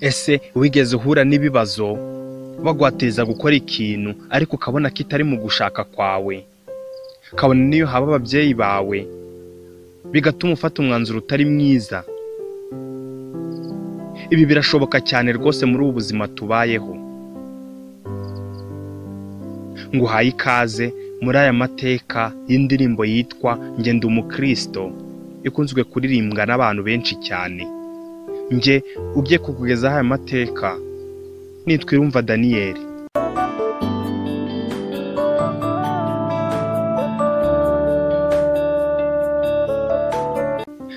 Ese wigeze uhura n'ibibazo bagwatiriza gukora ikintu ariko ukabona kitari mu gushaka kwawe, kabone n'iyo haba ababyeyi bawe, bigatuma ufata umwanzuro utari mwiza? Ibi birashoboka cyane rwose muri ubu buzima tubayeho. Nguhaye ikaze muri aya mateka y'indirimbo yitwa Njye ndi umukristo, ikunzwe kuririmbwa n'abantu benshi cyane. Njye ugiye kukugezaho aya mateka nitwa Irumva Daniel.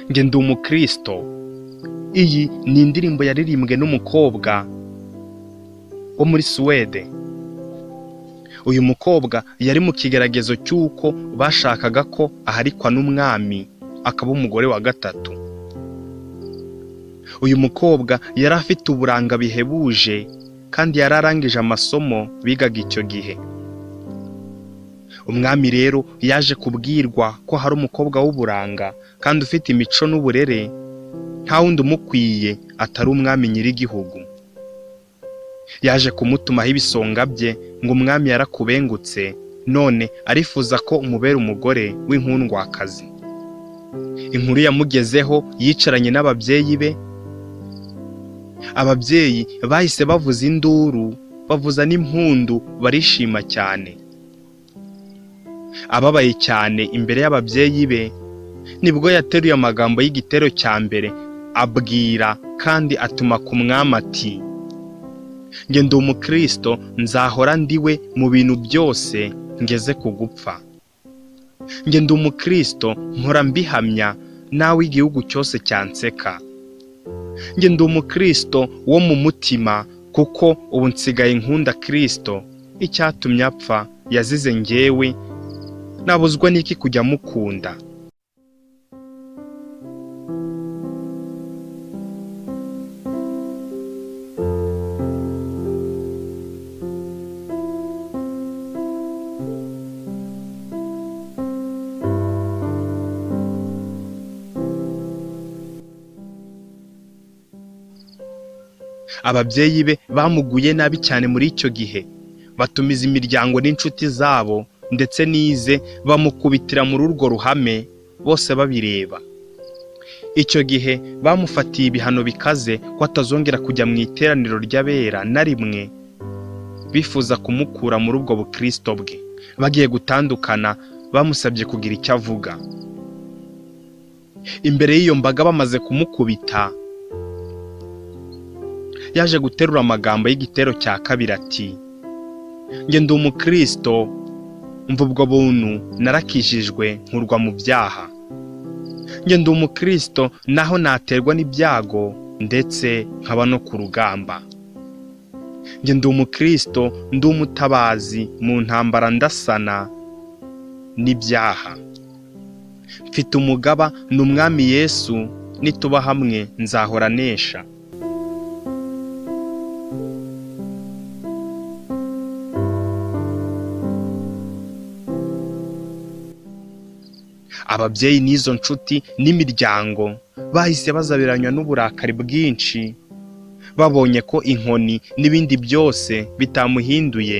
Njye ndi umukristo. Iyi ni indirimbo yaririmbwe n'umukobwa wo muri Suwede. Uyu mukobwa yari mu kigeragezo cy'uko bashakaga ko aharikwa n'umwami akaba umugore wa gatatu. Uyu mukobwa yari afite uburanga bihebuje kandi yari arangije amasomo bigaga icyo gihe. Umwami rero yaje kubwirwa ko hari umukobwa w'uburanga kandi ufite imico n'uburere, nta wundi umukwiye atari umwami nyir'igihugu. Yaje kumutumaho ibisonga bye ngo umwami yarakubengutse, none arifuza ko umubera umugore w'inkundwakazi. Inkuru yamugezeho yicaranye n'ababyeyi be. Ababyeyi bahise bavuza induru, bavuza n'impundu, barishima cyane. Ababaye cyane imbere y'ababyeyi be, nibwo yateruye amagambo y'igitero cya mbere abwira kandi atuma ku mwami ati: Njye ndi umukristo, nzahora ndiwe mu bintu byose ngeze ku gupfa. Njye ndi umukristo, mpora mbihamya nawe igihugu cyose cyanseka. Njye ndi umukristo wo mu mutima, kuko ubu nsigaye nkunda Kristo, icyatumye apfa yazize njyewe, nabuzwa n'iki kujya mukunda? Ababyeyi be bamuguye nabi cyane muri icyo gihe, batumiza imiryango n'inshuti zabo ndetse n'ize, bamukubitira muri urwo ruhame bose babireba. Icyo gihe bamufatiye ibihano bikaze ko atazongera kujya mu iteraniro ry'abera na rimwe, bifuza kumukura muri ubwo bukristo bwe. Bagiye gutandukana, bamusabye kugira icyo avuga. Imbere y'iyo mbaga bamaze kumukubita, yaje guterura amagambo y'igitero cya kabiri ati: Njye ndi umukristo, mva ubwo buntu narakijijwe nkurwa mu byaha. Njye ndi umukristo naho naterwa n'ibyago ndetse nkaba no ku rugamba. Njye ndi umukristo, ndi umutabazi mu ntambara ndasana n'ibyaha. Mfite umugaba ni umwami Yesu, nituba hamwe nzahora nesha. Ababyeyi n'izo nshuti n'imiryango bahise bazabiranywa n'uburakari bwinshi, babonye ko inkoni n'ibindi byose bitamuhinduye,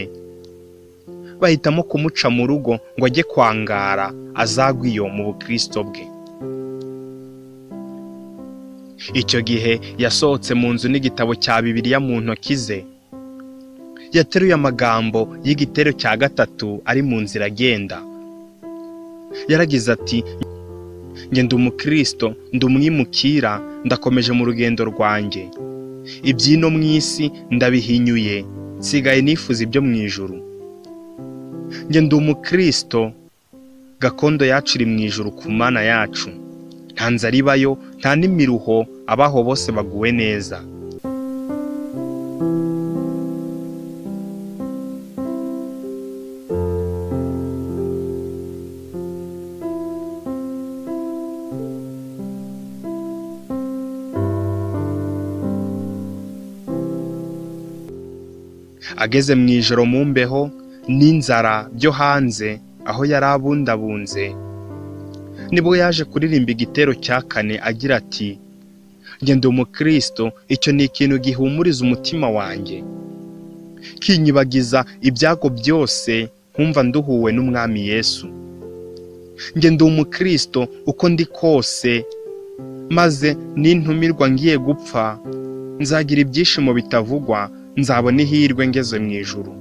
bahitamo kumuca mu rugo ngo ajye kwangara azagwe iyo mu bukristo bwe. Icyo gihe yasohotse mu nzu n'igitabo cya Bibiliya mu ntoki ze. Yateruye amagambo y'igitero cya gatatu ari mu nzira agenda. Yaragize ati: Njye ndi umukristo, ndi umwimukira, ndakomeje mu rugendo rwanjye. Iby'ino mu isi ndabihinyuye, nsigaye nifuza ibyo mu ijuru. Njye ndi umukristo, gakondo yacu iri mu ijuru ku Mana yacu. Nta nzara ibayo, nta n'imiruho, abaho bose baguwe neza. Ageze mu ijoro mu mbeho n'inzara byo hanze aho yari abundabunze, nibwo yaje kuririmba igitero cya kane agira ati: Njye ndi umukristo, icyo ni ikintu gihumuriza umutima wanjye, kinyibagiza ibyago byose, nkumva nduhuwe n'Umwami Yesu. Njye ndi umukristo uko ndi kose, maze nintumirwa ngiye gupfa, nzagira ibyishimo bitavugwa, nzabona ihirwe ngeze mu ijuru.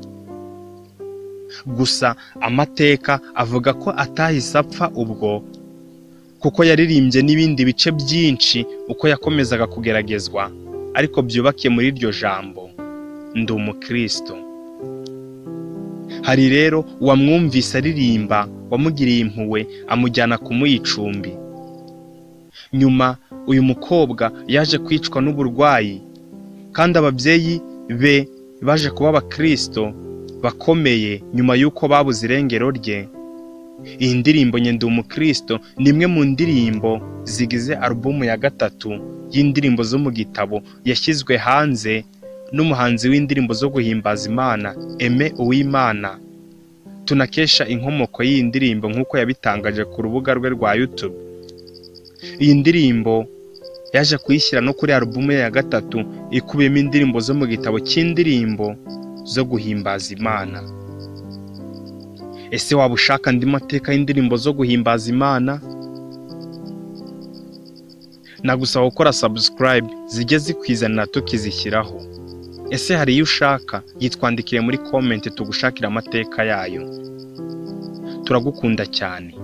Gusa amateka avuga ko atahise apfa ubwo, kuko yaririmbye n'ibindi bice byinshi uko yakomezaga kugeragezwa, ariko byubakiye muri iryo jambo "Ndi umukristo". Hari rero uwamwumvise aririmba wamugiriye impuhwe, amujyana kumuha icumbi. Nyuma uyu mukobwa yaje kwicwa n'uburwayi, kandi ababyeyi be baje kuba abakristo bakomeye nyuma y'uko babuze irengero rye. Iyi ndirimbo "Njye ndi umukristo" ni imwe mu ndirimbo zigize alubumu ya gatatu y'indirimbo zo mu gitabo yashyizwe hanze n'umuhanzi w'indirimbo zo guhimbaza Imana Aime Uwimana, tunakesha inkomoko y'iyi ndirimbo nk'uko yabitangaje ku rubuga rwe rwa YouTube. Iyi ndirimbo yaje kuyishyira no kuri alubumu ye ya gatatu ikubiyemo indirimbo zo mu gitabo cy'indirimbo zo guhimbaza Imana. Ese waba ushaka andi mateka y'indirimbo zo guhimbaza Imana? Nagusaba gukora subscribe zijye zikwizanira tukizishyiraho. Ese hari iyo ushaka? Yitwandikire muri comment tugushakire amateka yayo. Turagukunda cyane.